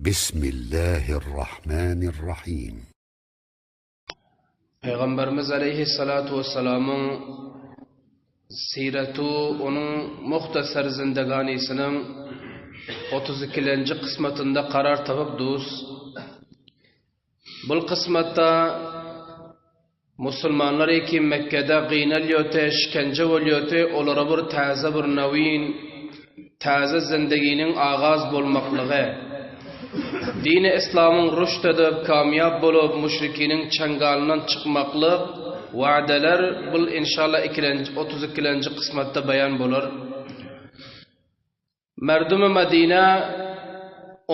Bismillahirrahmanirrahim. Pygamberimiz aleýhissalatu wessalamyň siratu onuň muhtasar zindeganisiniň 32-lenji kysmatynda karar tapyp dus. Bul kysmatda musulmanlar eki Mekgede gynalýoty, şikence bolýoty, olara bir täze bir nawin, täze zindeginiň agaz bolmaklygy, dini yslamyň rüşt edip, kamýap bolup, müşrikiniň çaňgalyndan çykmaklyk wadalar bul inşallah ikilenji, 32-lenji kysmatda baýan bolar. Merdumi Medine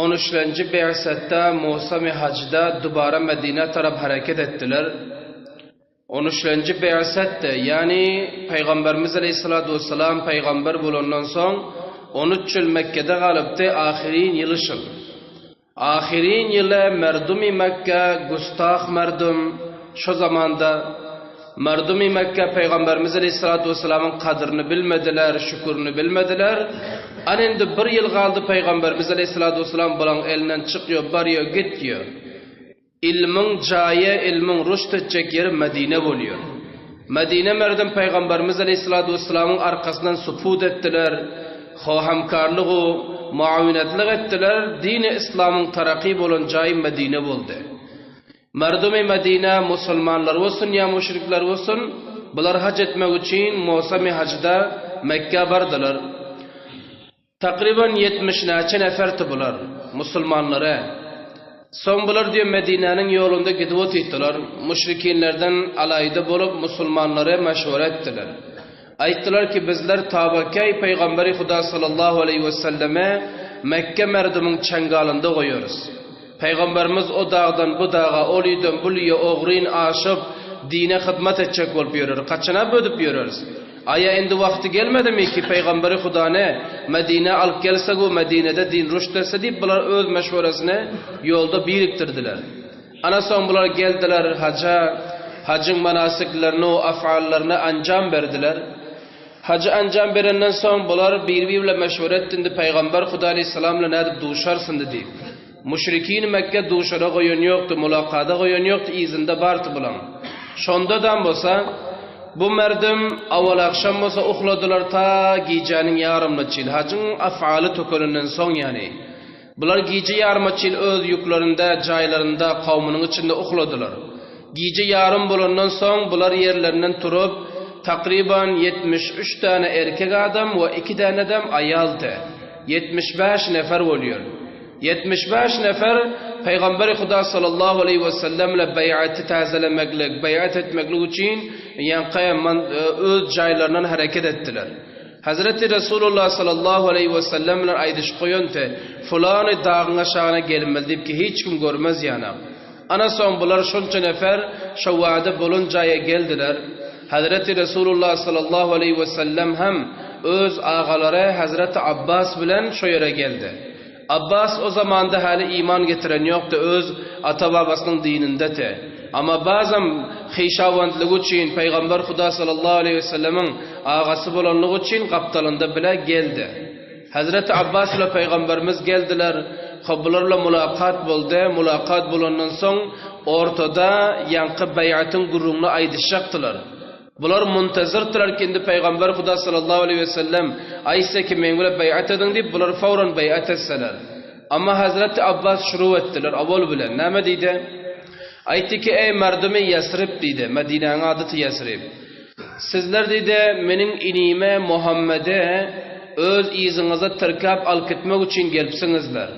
on üçlenji be'setde mowsamy hajda dubara Medinä tarap hereket etdiler. On üçlenji be'setde, ýagny Pygamberimiz aleýhissalatu wessalam pygamber bolandan soň on üç ýyl Mekgede galypdy, ahyryn ýyly şul. Ahyryn ýyly merdumy Mekge gustah merdum şo zamanda merdumy Mekge Pygamberimiz aleýhissalatu wessalamyň kadyryny bilmediler, şükürini bilmediler. Ana indi bir ýyl galdy Pygamberimiz aleýhissalatu wessalam bulaň elinden çykýo, barýo, gitýo. Ilmiň jaýy, ilmiň rüşt etjek ýeri Medine bolýar. Medine merdem Pygamberimiz aleýhissalatu wessalamyň arkasyndan suput etdiler, hohamkarlygu muawinetlik etdiler, dini yslamyň taraky bolan jaýy Medine boldy. Merdumi Medine musulmanlar bolsun ýa müşrikler bolsun, bular haj etmek üçin mowsamy hajda Mekgä bardylar. Takryban 70 näçe neferdi bular, musulmanlary. Soň bular diýe Medinäniň ýolunda gidip otyrdylar. Müşrikinlerden alaýda bolup musulmanlary meşwere etdiler. Aýtdylar ki, bizler tabakaý Pygamberi Huda sallallahu aleýhi we selleme Mekke merdimiň çaňgalynda goýarys. Pygamberimiz o dagdan bu daga, ol ýüden bul ýe ogryn aşyp, dine hyzmat etjek bolup ýörer. Kaçana bödüp ýöreris? Aýa indi wagty gelmedimi ki, Pygamberi Hudany Medinä alyp gelsek-u Medinede din rüşt etse diýip, bular öz meşweresini ýolda birikdirdiler. Ana soň bular geldiler haja, hajyň manasiklerini-u af'allaryny anjam berdiler. Hajy anjam berenden soň bular bir-biri bilen meşwere etdi, indi Pygamber Huda aleýhissalam bilen nädip duşarys indi diýip. Müşrikini Mekge duşara goýan ýokdy, mulakada goýan ýokdy, yzynda bardy bulaň. Şondadam bolsa, bu merdum awal agşam bolsa uhladylar ta gijäniň ýarymyna çil, hajyň af'aly tökeninden soň ýany. Bular gije ýaryma çil öz ýüklerinde, jaýlarynda, kowmunyň içinde uhladylar. Gije ýarym bolandan soň bular ýerlerinden turup, takryban 73 däne erkek adam we iki dänedem aýaldy. 75 nefer bolýar. 75 nefer Pygamberi Huda sallallahu aleýhi we sellem bilen beýaty täzelemeklik, beýat etmeklik üçin ýaňky öz jaýlaryndan hereket etdiler. Hezreti Resulullah sallallahu aleýhi we sellem bilen aýdyşyp goýanty, Fulany dagyň aşagyna gelmeli diýip ki hiç kim görmez ýana. Ana soň bular şonça nefer şo wada bolan jaýa geldiler. Hezreti Resulullah sallallahu aleýhi we sellem hem öz agalary Hezreti Abbas bilen şo ýere geldi. Abbas o zamanda häli iman getiren ýokdy öz ata-babasynyň dinindeti. Amma bazam hyşawantlygy üçin Pygamber Huda sallallahu aleýhi wesellemiň agasy bolanlygy üçin gapdalynda bile geldi. Hezreti Abbas bile Pygamberimiz geldiler. Hop bular bilen mulakat boldy. Mulakat bolandan soň ortada ýaňky beýatyň gürrüňini aýdyşjakdylar. Bular muntazirdiler ki, indi Pygamber Huda sallallahu aleýhi we sellem aýtsa ki, meň bilen beýat ediň diýip, bular fawran beýat etseler. Amma Hazreti Abbas şuru etdiler, owal bilen. Näme diýdi? Aýtdy ki, eý merdumi Ýesrib diýdi, Medinäniň adyty Ýesrib. Sizler diýdi, meniň inime Muhammede öz yzyňyza tirkäp alyp gitmek üçin gelipsiňizler.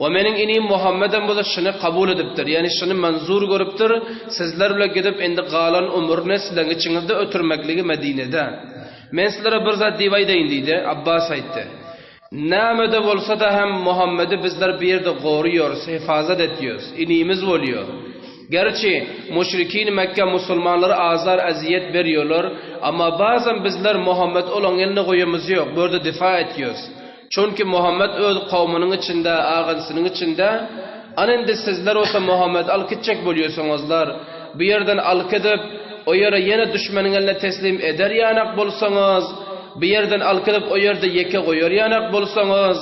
We meniň inim Muhammedem bolsa şuny kabul edipdir, ýagny şuny manzur görüpdir, sizler bilen gidip indi galan ömrüni sizleriň içiňizde ötürmekligi Medinede. Men sizlere bir zat diýip aýdaýyn diýdi, Abbas aýtdy. Näme-de bolsa-da hem Muhammedi bizler bu ýerde goruýarys, hefazat etýäris, inimiz bolýar. Gerçi, müşrikin Mekge musulmanlara azar-ezýet berýärler, amma bazam bizler Muhammedi olaň eline goýamyz ýok, bu ýerde difa etýäris. Çünki Muhammet öz kowmunyň içinde, agynsynyň içinde, Ana indi sizler bolsa Muhammedi alyp gitjek bolýarsyňyzlar. Bu ýerden alyp gidip, o ýere ýene düşmeniň eline teslim eder ýanak bolsaňyz, bu ýerden alyp gidip, o ýerde ýeke goýar ýanak bolsaňyz.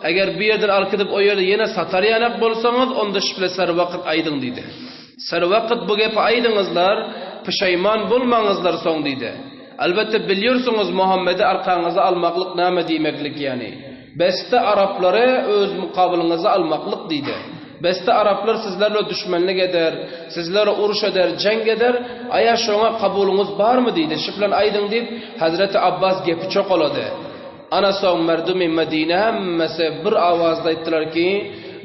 Eger bu ýerden alyp gidip o ýerde ýene satar ýanak bolsaňyz, onda şübhle serwagt aýdyň diýdi. Serwagt bu gepi aýdyňyzlar, puşaýman bolmaňyzlar soň diýdi. Elbetde bilýärsiňiz Muhammedi arkaňyza almaklyk näme diýmeklik ýany. Beste araplary öz mukabylyňyza almaklyk diýdi. Beste araplar sizler bilen düşmenlik eder, sizlere uruş eder, jeň eder, aýa şoňa kabulyňyz barmy diýdi. Şübhlen aýdyň diýip, Hezreti Abbas gepi çokalady. Ana soň merdumi Medine hemmesi bir awazda aýtdylar ki,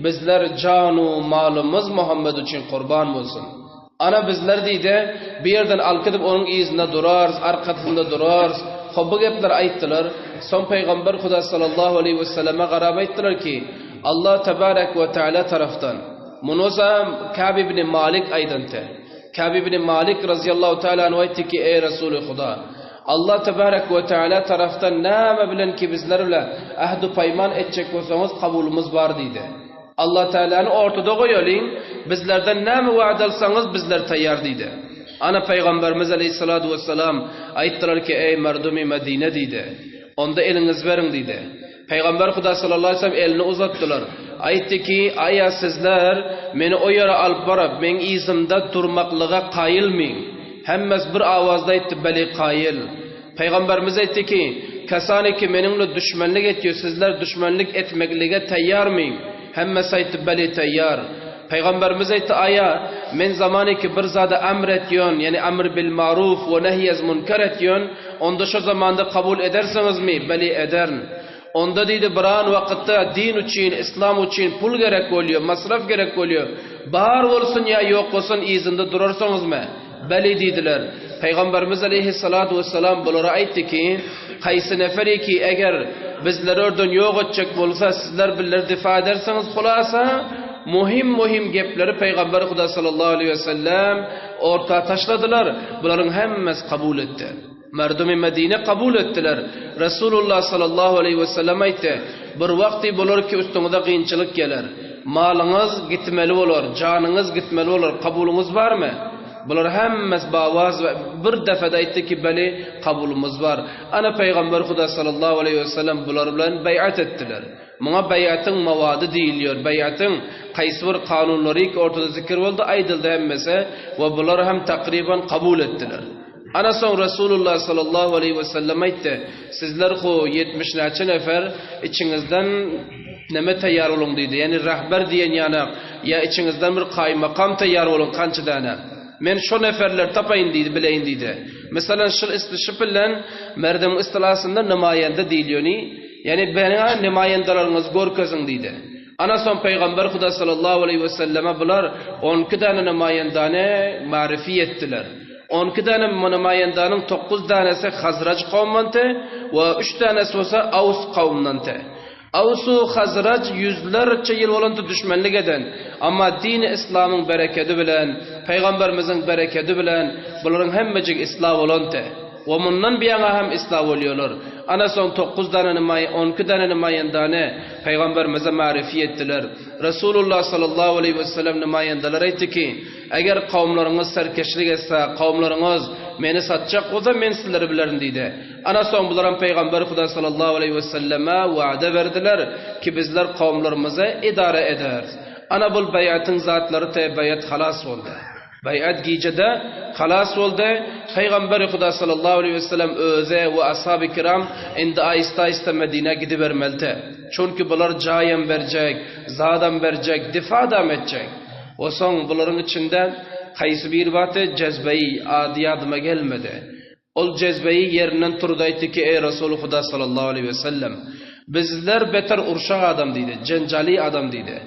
Bizler janu malymyz Muhammet üçin gurban bolsun. Ana bizler diýdi, bu ýerden alkydyp onuň yzynda durarys, arkasynda durarys. Hop bu gepleri aýtdylar. Soň Pygamber Huda sallallahu aleýhi we selleme garap aýtdylar ki, Allah tebarek we teala tarafdan, muny Kab ibn Malik aýdynty. Kab ibn Malik razyýallahu teala anhu aýtdy ki, eý Resuly Huda, Allah tebarek we teala tarafdan näme bilen ki bizler bilen ähd-u paýman etjek bolsaňyz kabulymyz bar diýdi. Allah Tealany ortada goýalyň, bizlerden näme wada alsaňyz bizler taýýar diýdi. Ana Pygamberimiz aleýhissalatu wessalam aýtdylar ki, eý merdumi Medine diýdi. Onda eliňizi beriň diýdi. Pygamber Huda sallallahu aleýhi we sellem elini uzatdylar. Aýtdy ki, aýa sizler meni o ýere alyp baryp, meň yzymda durmaklyga kaýylmyň? Hemmesi bir awazda aýtdy, beli kaýyl. Pygamberimiz aýtdy ki, Kasany ki meniň bilen düşmenlik etýär, sizler düşmenlik etmeklige taýýarmyň? Hemmesi aýtdy, Beli taýýar. Pygamberimiz aýtdy, Aýa, men zamany ki bir zada emr etýän, ýagny emr bil maruf we nehy ez munkar etýän, onda şo zamanda kabul edersiňizmi? Beli ederin. Onda diýdi, biran wakytda din üçin, islam üçin pul gerek bolýar, masraf gerek bolýar. Bar bolsun ýa ýok bolsun yzynda durarsyňyzmy? Beli diýdiler. Pygamberimiz aleýhissalatu wessalam bulara aýtdy ki, Haýsy neferi ki eger bizleri örden ýok etjek bolsa, sizler bizleri difa edersiňiz. Hulasa, muhim-muhim gepleri Pygamber Huda sallallahu aleýhi wesellem orta taşladylar. Bularyň hemmesi kabul etdi. Merdumi Medine kabul etdiler. Resulullah sallallahu aleýhi wesellem aýtdy, Bir wagty bolar ki üstüňize kynçylyk geler. Malyňyz gitmeli bolar, janyňyz gitmeli bolar, kabulyňyz barmy? Bular hemmesi bawaz we bir defede aýtdy ki, Beli, kabulymyz bar. Ana Pygamber Huda sallallahu aleýhi wesellem bular bilen beýat etdiler. Muňa beýatyň mawady diýilýär. Beýatyň haýsy bir kanunlary ki ortada zikir boldy, aýdyldy hemmesi we bular hem takryban kabul etdiler. Ana soň Resulullah sallallahu aleýhi we sellem aýtdy, Sizler hu 70 näçe nefer içiňizden neme taýýar boluň diýdi. Ýagny rehber diýen ýanak ýa içiňizden bir kaýmakam taýýar boluň kança däne. Men şo neferleri tapaýyn diýdi, bileýin diýdi. Mesalan şul şu bilen merdimiň istilasynda nemaýende diýilýöni, ýagny bana nemaýendalaryňyzy görkeziň diýdi. Ana soň Pygamber Huda sallallahu aleýhi we selleme bular 12 däne nemaýendany marifi etdiler. 12 däne nemaýendanyň 9 dänesi Hazraj kowmundandy we 3 dänesi bolsa Aws kowmundandy. Awsu Hazraj ýüzlerçe ýyl bolandy düşmenlik eden, amma dini islamyň berekedi bilen, Pygamberimiziň berekedi bilen bularyň hemmejigi isla bolandy. We mundan buýaňa hem isla bolýarlar. Ana soň tokuz däne nemaý, onki däne nemaýendany Pygamberimize marifi etdiler. Resulullah sallallahu aleýhi we sellem nemaýendelere aýtdy ki, Eger kowumlaryňyz serkeşlik etse, kowumlaryňyz meni satjak bolsa, men sizleri bilerin diýdi. Ana soň bularam Pygamber Huda sallallahu aleýhi we selleme wada berdiler ki, bizler kowumlarymyzy idare ederis. Ana bul beýatyň zatlary te beýat halas boldy. Beýat gijede halas boldy. Pygamber Huda sallallahu aleýhi we sellem özi we ashaby kiram indi aýysta-aýysta Medinä gidibermelidi. Çünki bular jaýam berjek, zadam berjek, difadam etjek. O soň bularyň içinde haýsy biri bardy, Jezbeýi, ady ýadyma gelmedi. Ol Jezbeýi ýerinden turdy aýtdy ki, Eý Resuly Huda sallallahu aleýhi we sellem! Bizler beter urşak adam diýdi, jenjaly adam diýdi.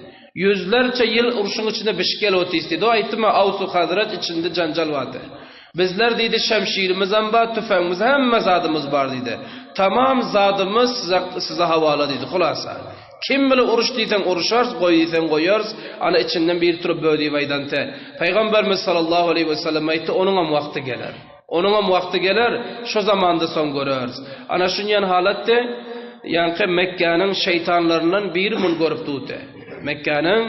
Ýüzlerçe ýyl urşuň içinde bişip gelip otyrys diýdi. O aýtdymy, Aws-u Hazraç içinde janjal bardy. Bizler diýdi, şemşirimizem bar, tüfeňimiz, hemme zadymyz bar diýdi. Tamam zadymyz size, size hawala diýdi. Hulasa. Kim bile uruş diýseň uruşarys, goý diýseň goýarys. Ana içinden biri turup bö diýip aýdan te. Pygamberimiz sallallahu aleýhi we sellem aýtdy, onuňam wagty geler. Onuňam wagty geler, şo zamanda soň göreris. Ana şunýan halatdy, ýaňky Mekgäniň şeýtanlaryndan biri muny görüp durdy. Mekgäniň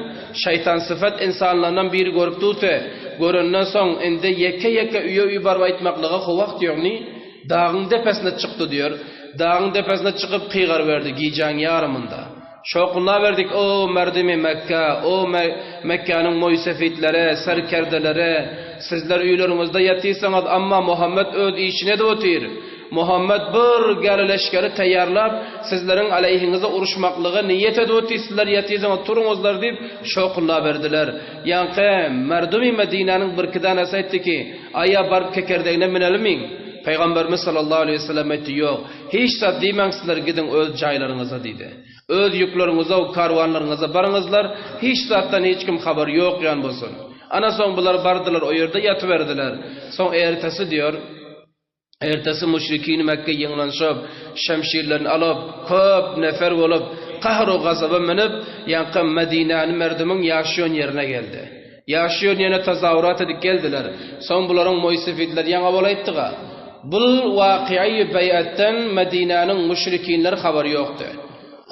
şeýtan syfat ynsanlaryndan biri görüp durdy. Görenden soň indi ýeke-ýeke öýe-öý baryp aýtmaklyga ho wagt ýogny, dagyň depesine çykdy diýer. Dagyň depesine çykyp kygyryberdi gijäň ýarymynda. Şowhunlaberdik, O merdimi Mekge, o Mekgäniň moýsefitleri, serkerdeleri, sizler öýleriňizde ýatyrsyňyz, amma Muhammet öz işini edip otyr. Muhammet bir gäli leşgeri taýýarlap, sizleriň aleýhiňize uruşmaklyga niýet edip otyr, sizler ýatyrsyňyz, turuňyzlar diýip, şowhunlaberdiler. Ýaňky merdumi Medinäniň birki danesi aýtdy ki, Aýa baryp kekerdegine münelimiň? Pygamberimiz sallallahu aleýhi wesellem aýtdy, Ýok, hiç zat diýmäň sizler gidiň öz jaýlaryňyza diýdi. Öz ýükleriňize we karwanlaryňyza baryňyzlar, hiç zatdan hiç kim habary ýok ýan bolsun. Ana soň bular bardylar o ýerde ýatyberdiler. Soň ertesi diýor, ertesi müşrikini Mekge ýygnanyşyp, şemşirlerini alyp, köp nefer bolup, gahr-u gazaba münüp, ýaňky Medinäni merdimiň ýaşaýan ýerine geldi. Ýaşaýan ýerine tazawurat edip geldiler. Soň bularyň moýsefidleri ýaňa bolaýtdyga. Bul wakyýy beýatdan Medinäniň müşrikinleri habary ýokdy.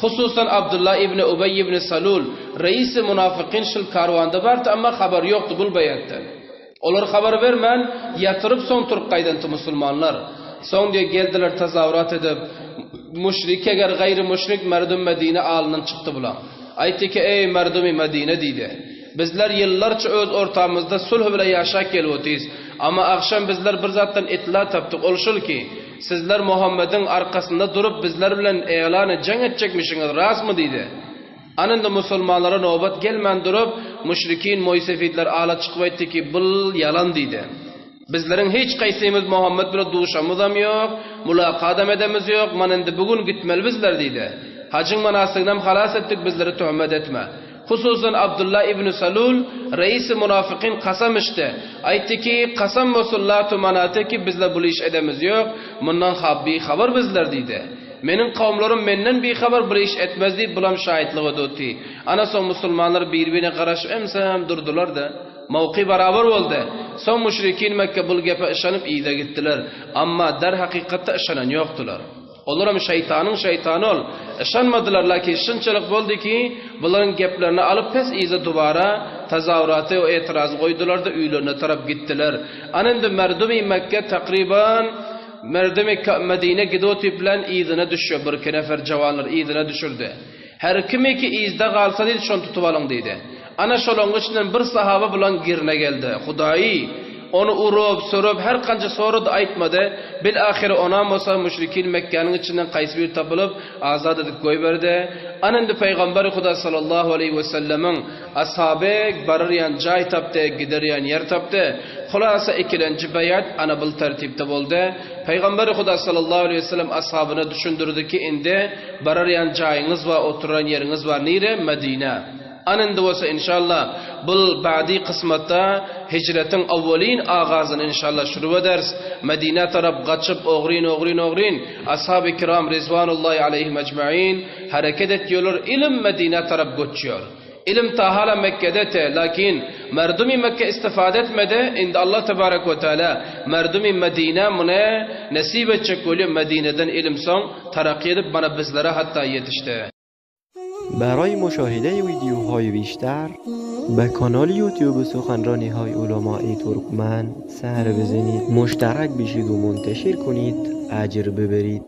Hususan Abdullah ibni Ubeý ibni Salul, reisi munafykyn şul karwanda bardy, emma habary ýokdy bul beýatdan. Olar habar bermän, ýatyryp soň turup gaýdanty musulmanlar. Soň diýe geldiler tazawurat edip, müşrik eger gaýry müşrik merdum Medine alyndan çykdy bulaň. Aýtdy ki, eý merdumi Medine diýdi. Bizler ýyllarça öz ortamyzda sulh bile ýaşap gelip otyrys. Amma agşam bizler bir zatdan itla tapdyk, ol şul ki, sizler Muhammediň arkasynda durup bizler bilen eglany jeň etjekmişiňiz, rastmy diýdi. Ana indi musulmanlara nobat gelmän durup, müşrikin moýsefidler ala çykyp aýtdy ki, bul ýalan diýdi. Bizleriň hiç kaýsymyz Muhammet bile duşamyzam ýok, mulakadam edemiz ýok, mana indi bu gün gitmeli bizler diýdi. Hajyň manasygynam halas etdik, bizlere töhmet etme. Hususan Abdulla ibn Salul, reisi munafykyn kasam içdi. Aýtdy ki, kasam bolsun Latu Manata ki bizler bul iş edemiz ýok, mundan bihabar bizler diýdi. Meniň kowumlarym menden bihabar bir iş etmez diýip bulam şaýytlyk edotdi. Ana soň musulmanlar bir-birine garaşyp emsem durdular-da, mowky barabar boldy. Soň müşrikin Mekge bul gepe yşanyp yza gitdiler. Amma der hakykatda yşanan ýokdular. Olaram şeýtanyň şeýtany ol. Yşanmadylar lakin şunçalyk boldy ki, bularyň geplerini alyp pes yza dubara tazawraty we etirazy goýdular-da öýlerine tarap gitdiler. Ana indi merdumi Mekge takryban Merdumi Medine gidip otyp bilen yzyna düşýär birki nefer jawanlar yzyna düşürdi. Her kimiki yzda galsa diýdi şony tutup alyň diýdi. Ana şolaň içinden bir sahaba bulaň girine geldi. Hudaýy! Ony urup, sürüp, her kança sorady aýtmady. Bil ahyry onam bolsa müşrikin Mekgäniň içinden kaýsy biri tapylyp, azat edip goýberdi. Ana indi Pygamberi Huda sallallahu aleýhi wesellemiň ashaby baryrýan jaý tapdy, giderýän ýer tapdy. Hulasa ikilenji beýat ana bul tertipde boldy. Pygamberi Huda sallallahu aleýhi wesellem ashabyna düşündirdi ki indi bararýan jaýyňyz bar, oturan ýeriňiz bar, nire? Medine. Ana indi bolsa inşallah bul bady kysmatda hijretiň awwalyn agazyny inşallah şurup ederis. Medinä tarap gaçyp ogryn ogryn ogryn ashaby kiram rizwanullahi aleýhim ejmain hereket etýärler ilim Medinä tarap göçýär. Ilim ta hala Mekgede te lakin merdumy Mekke istifade etmedi indi Allah tebarek we teala merdumy Medinä muny nesip etjek bolýar Medineden ilim soň tarakgy edip mana bizlere hatda ýetişdi. برای مشاهده ویدیوهای بیشتر به کانال یوتیوب سخنرانی های علمای ترکمن سر بزنید مشترک بشید و منتشر کنید اجر ببرید.